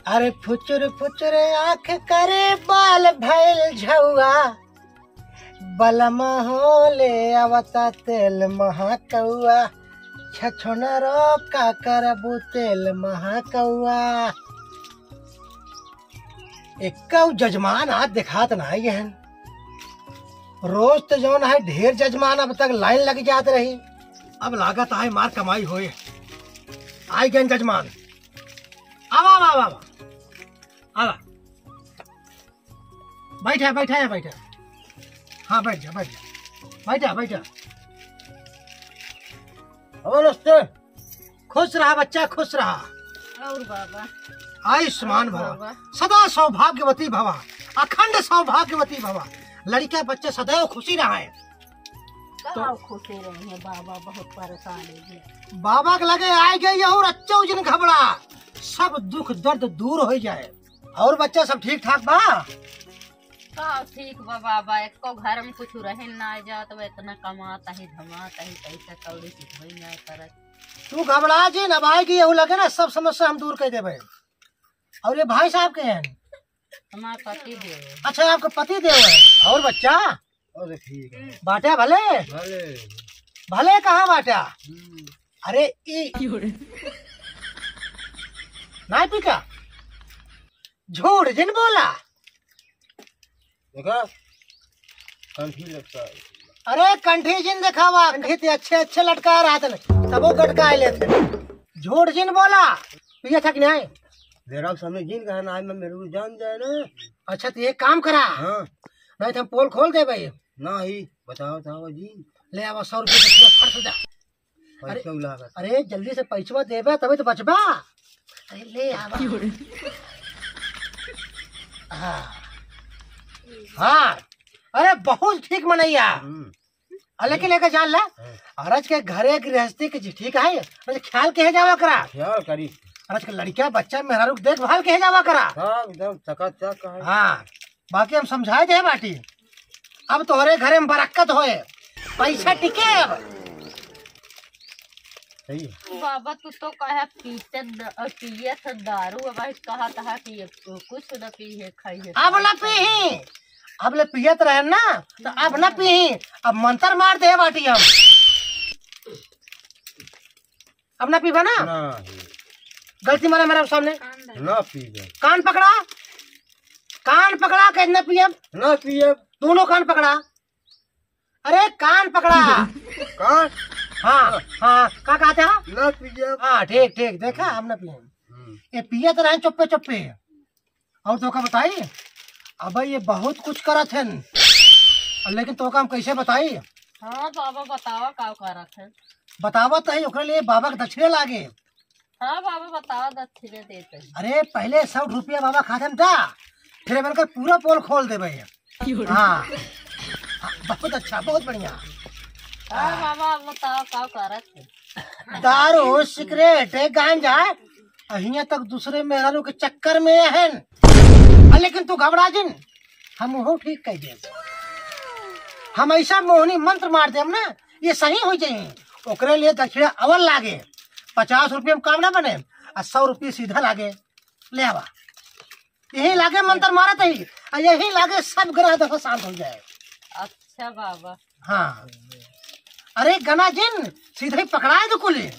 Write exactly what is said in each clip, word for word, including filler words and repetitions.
अरे फुचुर फुचुर आँख करे बाल भइल झउआ, बलमा हो ले आवता तेल महाकउआ, छछोनरो का करबू तेल महाकउआ। एक्कउ जजमान आज देखात नाहीं हन। रोज त जउन है ढेर जजमान अब तक लाइन लग जात रही। अब लागत है मार कमाई होए। आइ गएन जजमान। आवा, आवा, आवा, आवा। आवा। बैठा, बैठा, बैठा। हाँ, बैठ जा, बैठ जा। बैठा, बैठा। अब नमस्ते। खुश रहा बच्चा, खुश रहा। और बाबा। आयुष्मान और भवा। बाबा। सदा सौभाग्यवती भवा। अखंड सौभाग्यवती भवा। लड़िका बच्चा सदैव खुशी रहे। का तो खुशी रहे हैं बाबा, बहुत परेशान है जी। बाबा के लगे आइ गई और अच्छा जिन घबरा, सब दुख दर्द दूर होइ जाए। और बच्चा सब ठीक ठाक बा? का ठीक बा बाबा, एक्को घर में कुछ रहे ना जात बा, इतना कमात ही धमात ही, पैसा कौड़ी कुछ होई ना करत। तू घबरा जिन, अब आइ गई यहू लगे ना, सब समस्या हम दूर कइ देबे। और ये भाई साहब के हैं? हमार पति देव। अच्छा, आपके पति देव है। और बच्चा? अरे ठीक है। बाटा भले? भले। भले कहाँ बाटा? हम्म। अरे ई नाहीं पी का? झूठ जिन बोला। देखा, कंठी लटका। अरे कंठी जिन देखावा, कंठी ते अच्छे अच्छे लटका रहत न, तबो गटकाइ लेत। झूठ जिन बोला, पियत ह कि नाहीं? मेरा समय जिन कहा ना, मैं मेरे को जान जाए ना। अच्छा, तो एक काम करा। हाँ। नाहीं तो हम पोल खोल देबे। नाहीं, बताओ, बताओ जी। ले आवा, सौ रुपये दे, फट से जा। अरे, पैसा उलागत। अरे, जल्दी से पैसवा देबे, तबे तो बचबा। अरे, ले आवा। हाँ। हाँ। अरे, बहुत ठीक मनैया। हम्म। आ, लेकिन एका जान ला, हाँ। अरज के घरे गृहस्थी के जी ठीक है, अरज ख्याल केहे जावा करा। ख्याल करी। अरज के लड़िका, बच्चा, मेहरारू के देखभाल केहे जावा करा। हाँ, एकदम चकाचक है। हाँ, बाकी हम समझाइ देहे बाटी, अब तोहरे घरे में बरक्कत होए, पैसा टिके अब। सही है। बाबा, तू तो कहे पीते द-, पियत ह दारू, अब कहत ह कि ये कुछ न पीहे, खाइहे। अब न पीही, अब ले पियत रहे ना, तो अब न पीही, अब मंतर मार देहे बाटी हम। अब न पीबा ना? नहीं। गलती मारा मेरा सामने। न पीबे। कान पकड़ा, कान पकड़ा, कहे न पियब। न पियब। दोनों कान पकड़ा। अरे कान पकड़ा। कान? हाँ, हाँ, का कहत ह? न पियब। हाँ, ठीक, ठीक, देखा, हम न पियब। हम्म। ये पियत रहे चुप्पे चुप्पे। और तोका बताई, अब ये बहुत कुछ करत हन, लेकिन तोका हम कैसे बताई? हाँ बाबा, बतावा का करत हन। बतावा तो है, ओकरे लिए बाबा के दक्षिणे लागे। हाँ बाबा, बतावा, दक्षिणे देते हैं। अरे पहले सौ रुपया बाबा खाते हैं दा, फिर बनकर पूरा पोल खोल देबे। हाँ, हाँ, बहुत अच्छा, बहुत बढ़िया। हाँ बाबा, बतावा का करत है? दारू, सिगरेट, गांजा, अहियां तक दूसरे मेहरारू के चक्कर में हन। आ, लेकिन तू घबरा जिन, हम ओहू ठीक कइ देब। हम ऐसा मोहनी मंत्र मार देब ना, ये सही होइ जाई। ओकरे लिए दक्षिणा अवल लागे, पचास रुपये में काम ना बने, आ सौ रुपये सीधा लागे। ले आवा, यही लागे मंत्र मारत ही, आ यही लागे सब ग्रह दशा शांत होइ जाए। अच्छा बाबा। हाँ। अरे गना जिन, सीधे ही पकड़ाए दो कुली।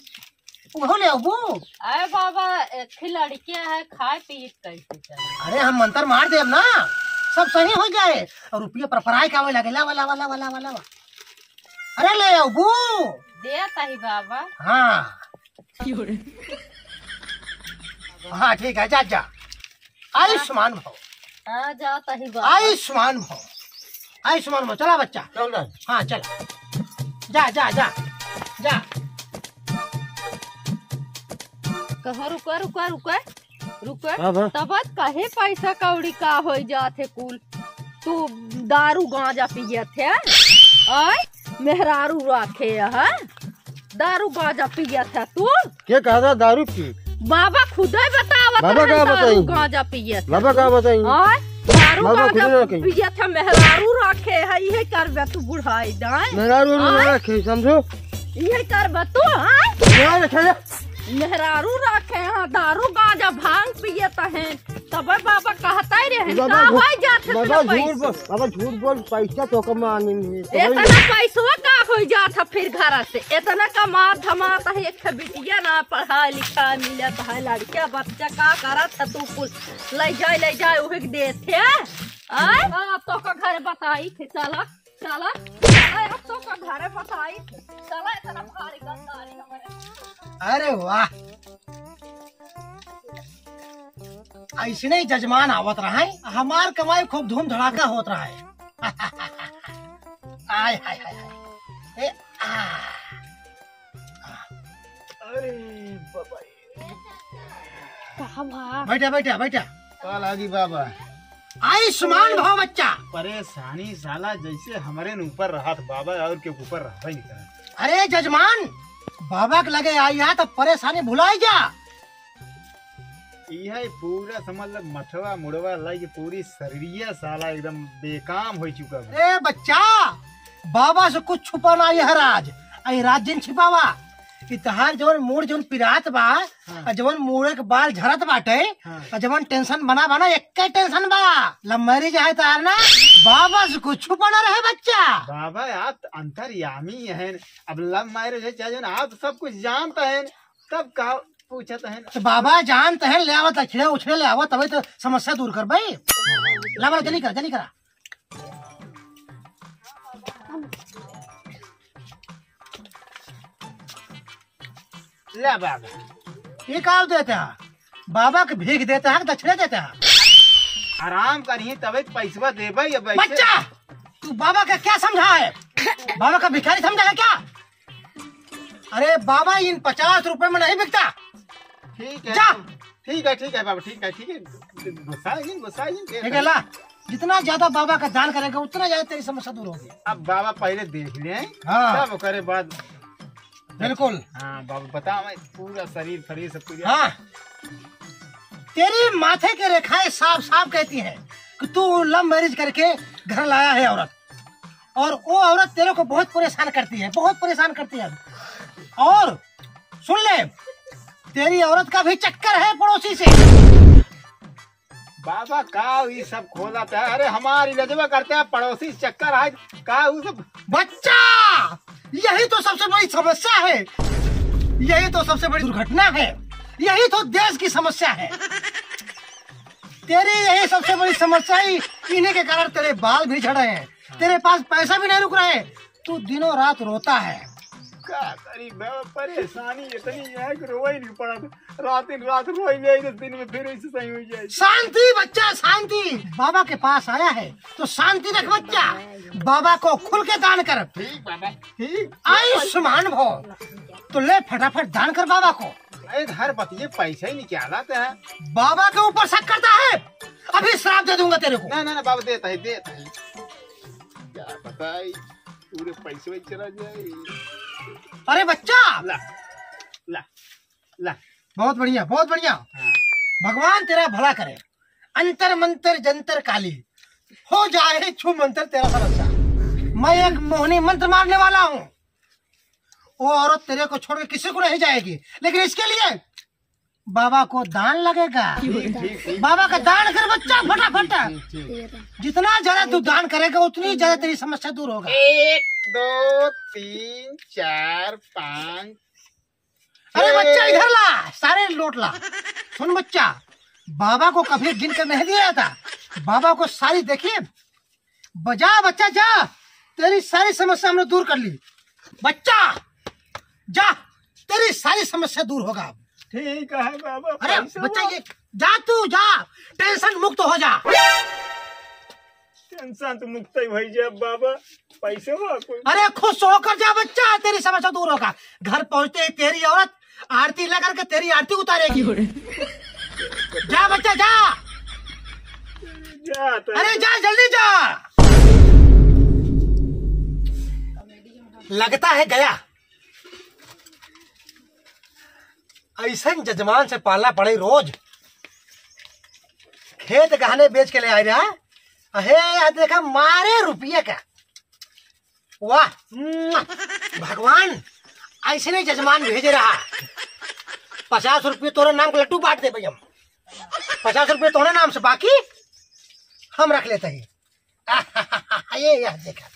उहो ले आबू। अरे बाबा, एक ही लड़के है, खाए पिए कैसे चले? अरे हम मंत्र मार देब ना, सब सही होइ जाए। और रुपया परपराए के आवे लगे, लावा, लावा, लावा, लावा, लावा। अरे ले आबू। देत ही बाबा। हाँ। हाँ, ठीक है, जा, जा। आयुष्मान भव। हाँ, जात ही बाबा। आयुष्मान भव। आयुष्मान भव। चला बच्चा। चल रहा है। हाँ, चल। जा, जा, जा। जा। कहाँ रुका, रुका, रुका, रुका। हाँ, हाँ। तब काहे पैसा कौड़ी का होइ जात है कुल? तू दारू गांजा पियत है, आय? मेहरारू राखे है, दारू गांजा पियत है तू? के कहत ह दारू पी? बाबा खुदे बतावत बाबा रहन का दारू बताई? गांजा पियत है बाबा तू। का बताई? आय? दारू बाबा गांजा खुदे ना कही। पियत है, मेहरारू राखे है, इहे करबे तू बुढ़ाई दाय। मेहरारू आय? ना रखे, समझो। इहे करबे तू, आय? ना रखे। मेहरारू रखे हैं, दारू गांजा भांग पियत हैं, तबे बाबा कहता ही रहे, बाबा का झूठ, होई जात है बाबा तेरा झूठ पैसा? बोल, बाबा झूठ बोल, पैसा तो कम आने नहीं, तो इतना पैसवा का होई जात है फिर घर से? इतना कमात धमात है, एक ठे बिटिया ना पढ़ा लिखा मिलत है, लड़किया बच्चा का करत है, तू कुल ले जाए, ले जाए, उहे के देत है। आय? हाँ, तो का घर बताई थे, चला। चला, चला, अब तो का घरे बताई। चला, इतना भारी गद्दारी हमारे। अरे वाह, ऐसने ही जजमान आवत रहा है, हमार कमाई खूब धूम धड़ाका होत रहा है। आय, हाय, हाय, हाय। ए, आ। अरे बाबा। कहाँ बा? बैठा, बैठा, बैठा। का लागी बाबा? आयुष्मान भव बच्चा। परेशानी साला जैसे हमरे न ऊपर रहत बाबा, और के ऊपर रहबे नहीं करत। अरे जजमान, बाबा के लगे आया तो परेशानी भुलाई जा। यह पूरा समझ ल, मथवा मुड़वा लाइके पूरी शरीरिया साला एकदम बेकाम हो चुका बा। अरे बच्चा, बाबा से कुछ छुपा ना यह राज, आई राज जिन छिपावा। कि तहार जवन मूड़ जवन पिरात बा, हाँ। और जवन मूड़े के बाल झरत बाटे, हाँ। और जवन टेंशन बना बना, एक टेंशन बा, लव मैरिज है तहार ना, बाबा से कुछ छुपा ना रहे बच्चा। बाबा, आप तो अंतर्यामी हैं, अब लव मैरिज है चाहे जवन, आप सब कुछ जानता है, तब का पूछत है? तो बाबा जानत है, ले आवा दक्षिणा उछड़े ले आवा, तबे तो समस्या दूर कर भाई। ला बड़ा जल्दी करा, जल्दी करा। ले बाबा। ये का देता है? बाबा के भीख देता है कि दक्षिणा देता है? आराम करिए तबे तो पैसवा देबे या वैसे। बच्चा, तू बाबा का क्या समझा है? बाबा का भिखारी समझा है क्या? अरे बाबा, इन पचास रुपए में नहीं बिकता। ठीक है, जा। ठीक है, ठीक है बाबा, ठीक है, ठीक है। गुस्सा नहीं, गुस्सा नहीं, ठीक है, ला। जितना ज्यादा बाबा का दान करेगा, उतना ज्यादा तेरी समस्या दूर होगी। अब बाबा पहले देख ले, हाँ। तब ओकरे बाद। बिल्कुल। हाँ बाबा, बताओ, मैं पूरा शरीर फरीर सब पूरा। हाँ, तेरी माथे के रेखाएं साफ साफ कहती हैं कि तू लव मैरिज करके घर लाया है औरत, और वो औरत तेरे को बहुत परेशान करती है, बहुत परेशान करती है। और सुन ले, तेरी औरत का भी चक्कर है पड़ोसी से। बाबा, का ई सब खोलत है? अरे, हमारी लजवा करते हैं, पड़ोसी से चक्कर है, का ऊ सब? बच्चा, यही तो सबसे बड़ी समस्या है, यही तो सबसे बड़ी दुर्घटना है, यही तो देश की समस्या है। तेरी यही सबसे बड़ी समस्या है, इन्हीं के कारण तेरे बाल भी झड़ रहे हैं, तेरे पास पैसा भी नहीं रुक रहा है, तू दिनों रात रोता है। का करी बाबा, परेशानी इतनी है कि रोवे नहीं पड़त। रात दिन रात रोई जाए, तो दिन में फिर ऐसे सही हो जाए। शांति बच्चा, शांति। बाबा के पास आया है तो शांति रख बच्चा। बाबा को खुल के दान कर। ठीक बाबा, ठीक। आयुष्मान भव। तो ले फटाफट दान कर बाबा को। अरे घर बतिए पैसा ही निकालत है। बाबा के ऊपर शक करता है, अभी श्राप दे दूंगा तेरे को। ना, ना, ना, बाबा देता है, देता है। क्या बताई, पूरे पैसे वही चला जाए। अरे बच्चा, ला, ला, ला। बहुत बढ़िया, बहुत बढ़िया। हाँ। भगवान तेरा भला करे। अंतर मंतर जंतर काली, हो जाए छू मंतर तेरा समस्या। मैं एक मोहनी मंत्र मारने वाला हूँ। वो औरत तेरे को छोड़ के किसी को नहीं जाएगी, लेकिन इसके लिए बाबा को दान लगेगा। ठीक, ठीक, ठीक। बाबा का दान कर बच्चा फटाफट। ठीक, ठीक। जितना ज्यादा तू दान करेगा उतनी ज्यादा तेरी समस्या दूर होगा। एक, दो, तीन, चार, पाँच, अरे छह। बच्चा इधर ला, सारे लोट ला। सुन बच्चा, बाबा को कभी गिन कर नहीं दिया था। बाबा को सारी देखिए, बजा बच्चा जा, तेरी सारी समस्या हमने दूर कर ली। बच्चा जा, तेरी सारी समस्या दूर होगा अब। ठीक है बाबा, अरे पैसा बच्चा, ये जा, तू जा, टेंशन मुक्त हो जा। टेंशन तो मुक्त ही भई जा बाबा, पैसे हो कोई। अरे खुश होकर जा बच्चा, तेरी समस्या दूर होगा। घर पहुंचते ही तेरी औरत आरती लगा के तेरी आरती उतारेगी। जा बच्चा जा। जा तो। अरे जा, जल्दी जा। लगता है गया। ऐसन जजमान से पालना पड़े रोज। खेत गहने बेच के ले आए रहा। अहे, आ देखा मारे रुपये का। वाह, मुआ। भगवान ऐसे नहीं जजमान भेजे रहा। पचास रुपये तोरे नाम के लड्डू बांट देबे हम। पचास रुपये तोरे नाम से, बाकी हम रख लेते हैं। ये यार देखा,